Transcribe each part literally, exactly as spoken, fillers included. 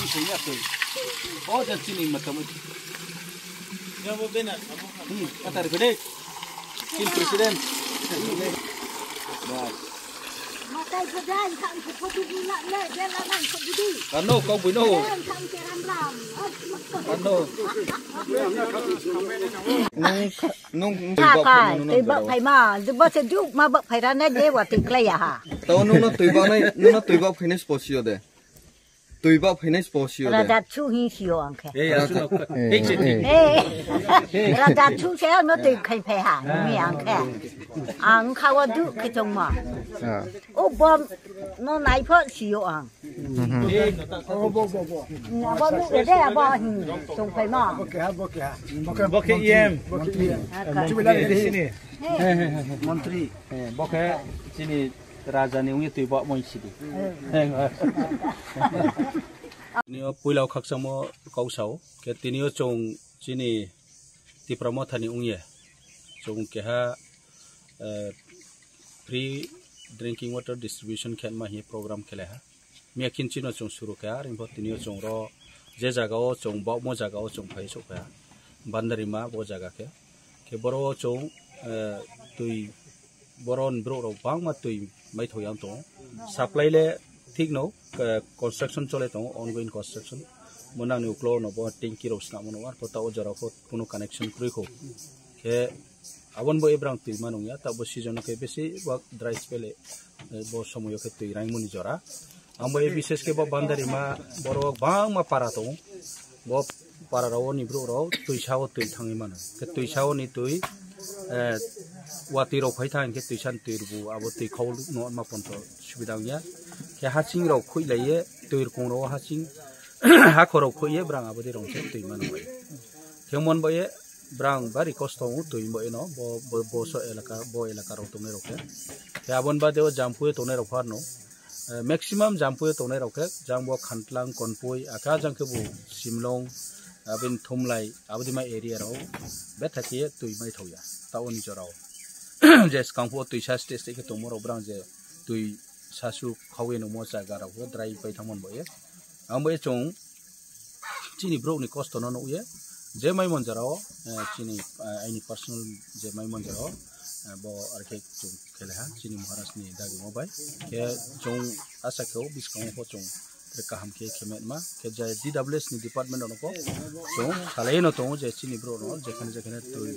Sini aku. Oh, dan sini macam itu. Hmm, kata ready. Team president. Bas. Makai ko dan kan ko photo bulak le, dia lanang ko budi. Kano kau buino. Dan kan ke ram ram. Kano. Nung ka- nung tui bak Haka, phaina nung tui bak jora. Phai ma, bo se juk ma bak phai rana je wa tui klai ya ha. Tao nung no tui bak nai, nung no tui bak phainai spo sio de. Tui bak phainai spo sio de. Raja chu hi sio ang khe. Eh, ya, chu no. Eh. Eh, raja chu se no tui khai phai ha, ni ang khe. Ang kha wa du khe chong ma. Ah. O bom no nai pho sio ang. Abo nuk de, abo hin, song phai ma. Bo khe ha, bo khe ha. Bo khe E M. Bo khe E M. Aka. Chubila de. Sini. Montri. Eh, bo khe chini raja ni ungwi twi bo moi sidi. Eh. Tini o puila o khakchangmo kok sao, khe tini o chwng chini Tipra Motha ni ungye chwng keha, eh, free drinking water distribution khe ma hi program khe lai ha. Miya khin chino chwng suru kha, rimbo tini o chwng ro je jaga o chwng bokmo jaga o chwng phai sok kha. Bandarima bo jaga khe. Khe boro o chwng, eh, twi boro ni borok rok bangma twi mai thok yang tongo. Supply le thik no, eh, construction chole tongo, ongoing construction. Mo nang ni uklo no bo tanki rok swnam mano, arpho ta o jora pho kuno connection kwrwi kho. Khe abon bo ebrang twi manung ya, ta bo season khe besi bak dry spell e, eh, bo somoyo khe twi raimoni jora. Ang bo e bises khe bo Bandarima borok bangma para tongo. Bo para rao ni borok rao twi sao twi thangwi mano. Khe twi sao ni twi, eh, watwi rok phai thang khe twi san twi rbu abo twi khau no ma ponto subida wngya. Khe hasing rok khui laiye twi rkung rao hasing hakhor rok khuiye brang abo di rong se twi mano bai. Khe mon bai brang bari kosto wngo twi bo eno, bo, bo, bo so elaka, bo elaka rok tongnai rok khe. Khe aboni bade o Jampui tongnai rok pharno, eh, maximum Jampui tongnai rok khe, jang bo Khantlang, Konpui, akha jang khe bo Simlong, aboni Thumlai, aboni ma area rok betha khe twi mai thokya, ta oni jorao. Je skang pho twi sa stage khe tongmo rok brang je twi sasu khawi no mo jaga rok dry pai thangmani bo ye. Ang bo ye chwng chini borok ni kosto no nukye, je mai monjara o, eh, chini, eh, aini personal je mai monjara o, eh, bo arkhe chwng khele ha, chini Maharaj ni dagi mo bai. Khe chwng asa khe o bwskango pho chwng tre kaham khe khemet ma, khe je D W S ni department rok no pho chwng salai no tongo je chini borok no jekhane jekhane twi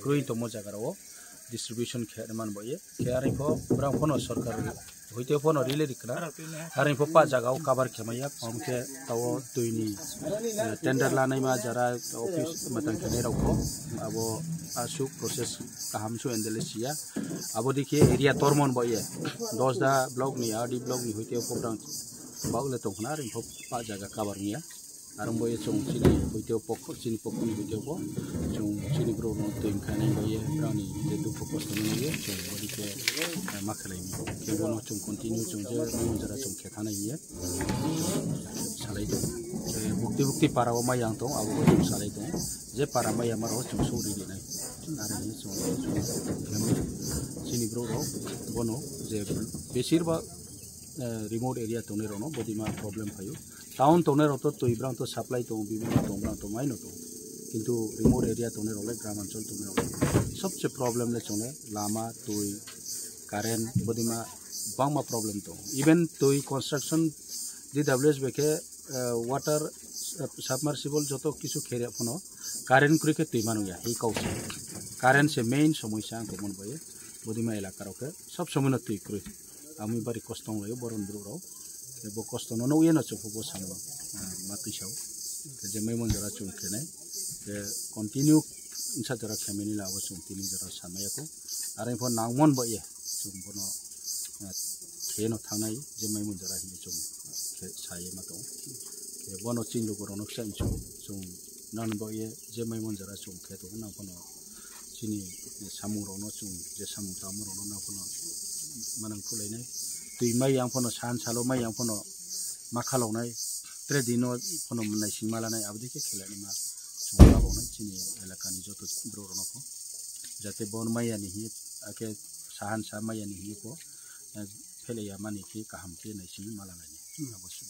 kwrwi tongmo jaga rok o distribution khe man bo ye. Khe ari pho borok pho no sorkar Hoite phono rili rikna, haring pho pa jaga o cover khe maya, hom khe tao twi ni, eh, tender lanai ma jara office matang khe nai rok pho, abo asuk process kaham su endele siya, abo dikhe area tormon bo ye, Dosda block ni, R D block ni hoite pho brang bak le tong khna, haring pho pa jaga cover niya. Arong bo ye chwng chini hoite pokho, chini pokho ni hoite bo chwng chini bro no twi khainai bo ye brani je dukho kosto ni ye chwng bo dikhe, eh, ma khlai ni. Khe bono chwng continue chwng je mo jara chwng khe thanai ye salai tong. Eh, bukti bukti para o ma yang tong, abo bo chwng salai tong. Je para ma yang ma ro chwng suri di nai. Are ni chwng, chwng chini bro ro bono je besir ba, eh, remote area tongnai rok no bodi ma problem phaio. Town tongnai rok to twi brang to supply tongo, bibhinno tong brang to maino tongo. Kintu remote area tongnai rok le gram anchol tongnai rok le sobse problem le chongnai lama, twi, current, bodima bangma problem tongo. Even twi construction D W S bai khe, eh, water, eh, submersible joto kisu kheria phano current kwrwi khe twi manung ya, hi kau se. Current se main somosya ang tongmani bai. Bodima elaka rok khe sob somoi no twi kwrwi. Amui bari kosto wng laio borok ni borok rok. Khe bo kosto no nugwi no chwng bo samo, ah, ma twi sao. Khe je mai mon jora chwng khe nai. Khe continue insa jora khe mani la bo chwng tini jora samaya ko. Are pho nang mon bo ye chwng bono, ah, khe no thangnai je mai mon jora hinwi chwng khe saye ma tong. Khe bono chini luku rok no kisa chwng, chwng nang bo ye je mai mon jora chwng khe tong nang bono. Chini samung rokno chwng je samung tangma rokno nang phano manang khulainai. Twi mai yang phano san salo mai yang phano ma khaloknai. Tre dino phano naising ma lanai aboni khe khelainai ma chwng ma roknai chini elakani joto borok rokno pho. Jate bon maya ni hi akhe sahan sa maya ni hi pho, eh, phelai ya mani khe kaham khe naising ma lanai. Abo se.